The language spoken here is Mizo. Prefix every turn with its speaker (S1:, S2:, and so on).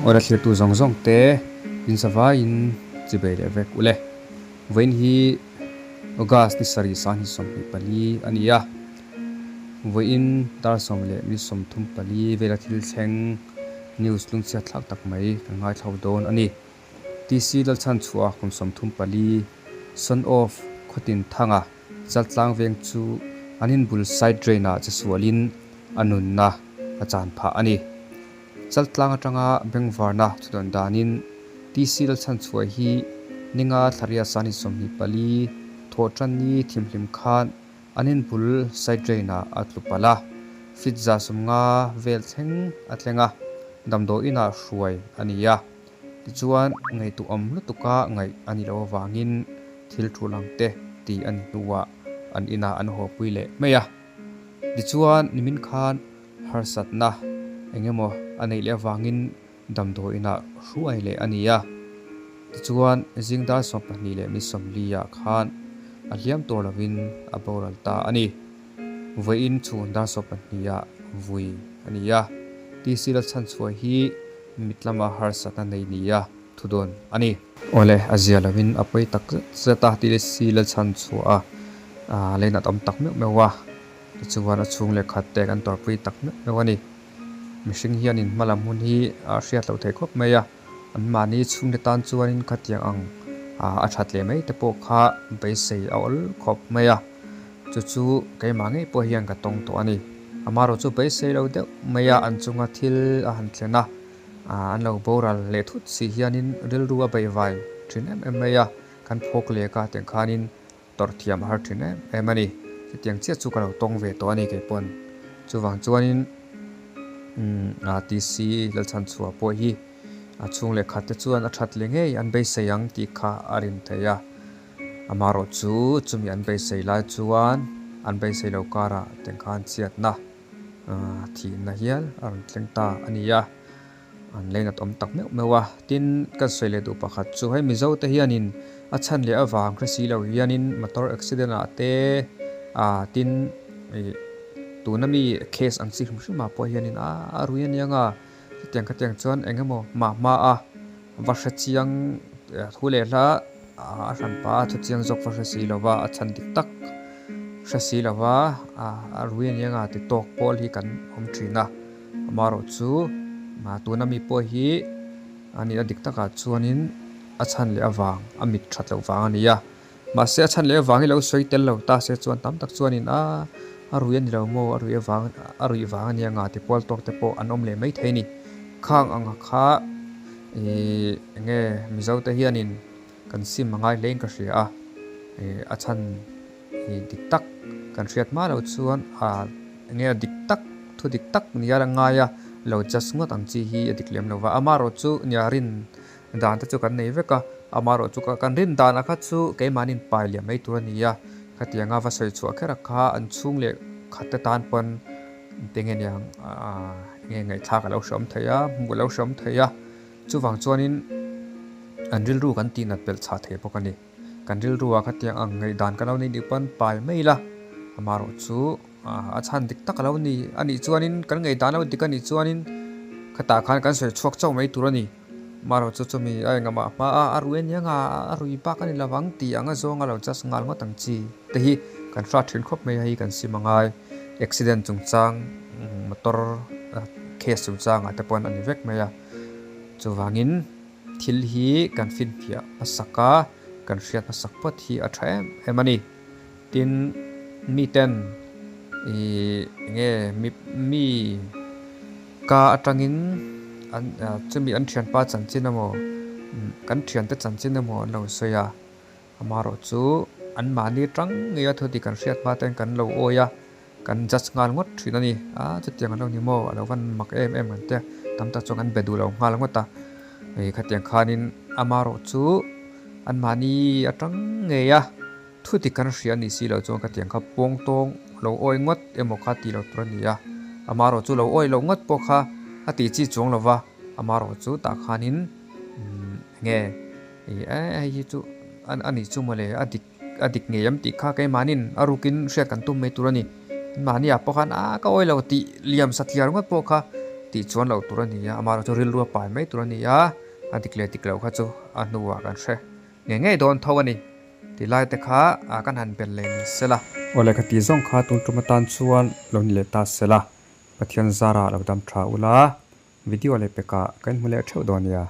S1: Awle thlirtu zawng zawng te in zavaiin chibei leh vek ule. Vawiin hi August ni sarih sang hi 24 a ni a. Vawiin dar 10:34 vela thil thleng news lungchhiat thlak tak mai kan ngaithlau dawn a ni. TC Lalchhanchhuah kum 34 son of Khawtin Thanga Chaltlang veng chu an inbul side drain ah che sualin a nunna a chan phah a ni. Chaltlang atanga bengvarna thudawn danin TC Lalchhanchhuah hi ninga thlaria sani 24 thawhtanni thimhlim khan an inbul side drain ah a tlu palh a, feet 150 vel thleng a thleng a, damdawi inah hruai a ni a. Tichuan, ngaihtuahawm lutuka ngaih a ni loh avangin thil tul ang te tih a ni hnuah an inah an hawpui leh mai a. Tichuan, nimin khan harsatna eng emaw a neih leh avangin damdawi inah hruai leh a ni a. Tichuan, zing dar 12 leh 40 ah khan a hliam tur lovin a boral ta a ni. Vawiin chhun dar 12 ah vui a ni a. TC Lalchhanchhuah hi mit lama harsatna nei nia thu dawn a ni. Awle, a zia lovin a pawi tak zet zet a, TC Lalchhanchhuah a leinat awm tak meuh meuh a, tichuan a chhung leh khat te kan tawrhpui tak meuh meuh a ni. Mihring hianin hma lam hun hi a hriat loh theih khawp mai a, anmahni chhungte tan chuanin khatiang ang a that leh mai te pawh kha beisei a awl khawp mai a, chu chu keimah ngei pawh hian ka tawng tawh a ni. Amaherawhchu chu beisei lo deuh mai a, an chunga thil a han thlen a, an lo boral leh thut si hianin rilru a beihvai thin em em mai a, kan phawk lek a tiang khanin tawrh thiam a har thin em em a ni. Chutiang chiah chu ka lo tawng ve tawh a ni kei pawn. Chuvang chuanin TC Lalchhanchhuah pawh hi a chhung leh khat te chuan a that leh ngei an beisei ang tih kha a rin theih a. Amaherawh chu chumi an beisei lai chuan an beisei lo karah tengkhan chhiatna thihna hial a rawn thleng ta a ni a. An leinat awm tak meuh meuh a. Tin, kan sawi leh duh pakhat chu hei Mizo te hianin a chhan leh avang hre si lo hianin motor accident ah te ah tin ih tuna mi case ang chi hrim hrim ah pawh hianin a a rui a nia nga chutiang khatiang chuan eng emaw mah hma a va hre chiang thu leh hla a hran pah a thu chiang zawk va hre si lo va a chhan dik tak hre si lo va a rui a nia nga ti tawk pawl hi kan awm thin a. Amaherawh chu tuna mi pawh hi a nih a dik takah chuanin a chhan leh avang a mit that loh vang a ni a. Mahse a chhan leh avang hi lo sawi tel lo ta se chuan tam tak chuanin a a rui a ni lo maw a rui avang a ruih vang a nia nga ti pual tawk te pawh an awm leh mai thei a ni. Khang ang kha ih eng nge Mizo te hianin kan sim a ngai hlein ka hria a, ih a chhan ih dik tak kan hriat hma loh chuan ah eng nge a dik tak thu dik tak nia la ngai a lo just ngawt ang chi hi a dik lem lo va amaherawh chu nia rin dan te chu kan nei vek a amaherawh chu kan rin dan ah kha chu keimahni in pai liam mai tur a ni a khatianga va sawi chhuah kher a kha an chhung leh khat te tan pawn eng nge niang ah eng nge ngaihthlak a lo hreawm thei a hmuh a lo hreawm thei a chuvang chuanin an rilru kan tihnat belh chhah thei bawk a ni. Kan rilru ah khatiang ang ngaihdan ka lo nei nih pawn pai mai ila amaherawh chu a chhan dik tak a lo ni a nih chuanin kan ngaihdan lo dik a nih chuanin khatah khan kan sawi chhuak chauh mai tur a ni. Amaherawh chu chumi a engah hma a a rui ania nga a rui bak a ni lovang tih ang a zawng a lo just nghal ngawt ang chi te hi kan hrat thin khawp mai a hei kan sim angai accident chungchang motor case chungchang ah te pawn a ni vek mai a chuvangin. Thil hi kan finfiah hmasak a, kan hriat hmasak phawt hi a tha em em a ni. Tin, miten ih enge mi mi ka atangin an chumi an thianpa chanchin emaw kan thiante chanchin emaw an lo sawi a, amaherawh chu anmahni tang ngei a thu dik kan hriat hma ten kan lo awi a. Kan judge nghal ngawt thin a ni. A chutiang an lo ni maw? A lo van mak em em kan tia. Tam tak chuan kan be duh lo nghal ngawt a. Hei khatiang khanin amaherawh chu anmahni atang ngei a, thu dik kan hria a nih si loh chuan khatiang kha pawng tawng lo awi ngawt emaw kha tih loh tur a ni a. Amaherawh chu lo awi loh ngawt pawh kha a tih chi chuang lo va. Amaherawh chu tah khanin umm enge hei hi chu a nih chu mawle a dik. A dik ngei am tih kha keimahni'n a rukin hriat kan tum mai tur a ni. Mahniah pawh khan a ka awi lo tih liam satliar ngawt pawh kha tih chuan loh tur a ni a, amaherawhchu rilru a pai mai tur a ni a, a dik leh dik loh kha chu a hnuah kan hre ngei ngei dawn tho a ni tih lai te kha kan han belh leh ni se la. Aw lehkha tih zawng kha tun tum atan chuan lo ni leh ta se la, Pathian zara lo dam tha ula, video leh pekah kan hmu leh theuh dawn nia.